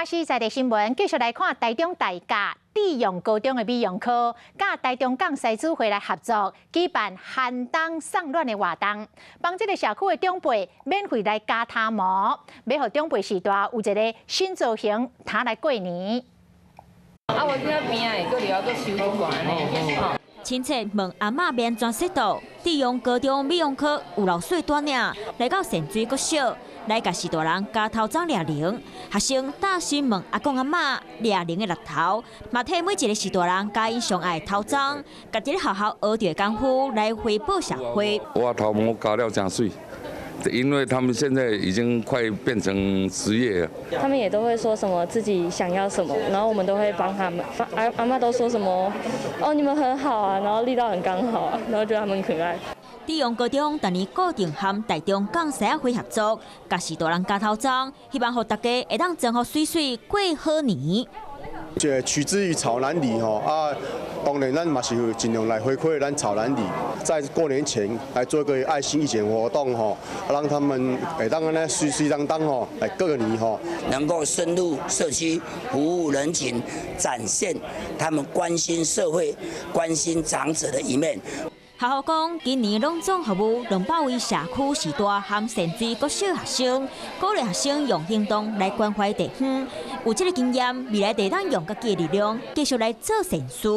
巴西在地新聞，繼續來看台中大甲致用高中的美容科，佮台中港獅子會來合作舉辦寒冬送暖的活動，幫這个社區的長輩免費來剪頭毛，欲予長輩序大有一个新造型，通來過年。啊，我這邊仔會閣留閣修一寡呢。親切問阿嬤欲按怎洗肚，致用高中美容科有老歲短領來到善水國小，來共序大人剪頭鬃掠齡。學生大聲問阿公阿嬤掠齡的力頭，嘛替每一个序大人剪𪜶上愛的頭鬃，共佇咧學校學著的功夫來回報社會。我頭毛剪了誠媠，因為他們現在已經快變成職業了。他們也都會說什麼自己想要什麼，然後我們都會幫他們。阿阿嬤都說什麼哦，你們很好啊，然後力道很剛好啊，然後覺得他們可愛。致用高中逐年固定和台中港獅仔會合作，共序大人剪頭鬃，希望予大家會當裝予媠媠過好年。這取之於草南里吼啊，當然咱嘛是盡量來回饋咱草南里，在過年前來做一個愛心義剪活動吼，讓他們會當按呢媠媠當當吼來過個年吼，能夠深入社區服務人群，展現他們關心社會、關心長者的一面。學校講，今年攏總服務200位社區序大和善水國小學生，鼓勵學生用行動來關懷地方。有這个經驗，未來會當用家己的力量繼續來做善事。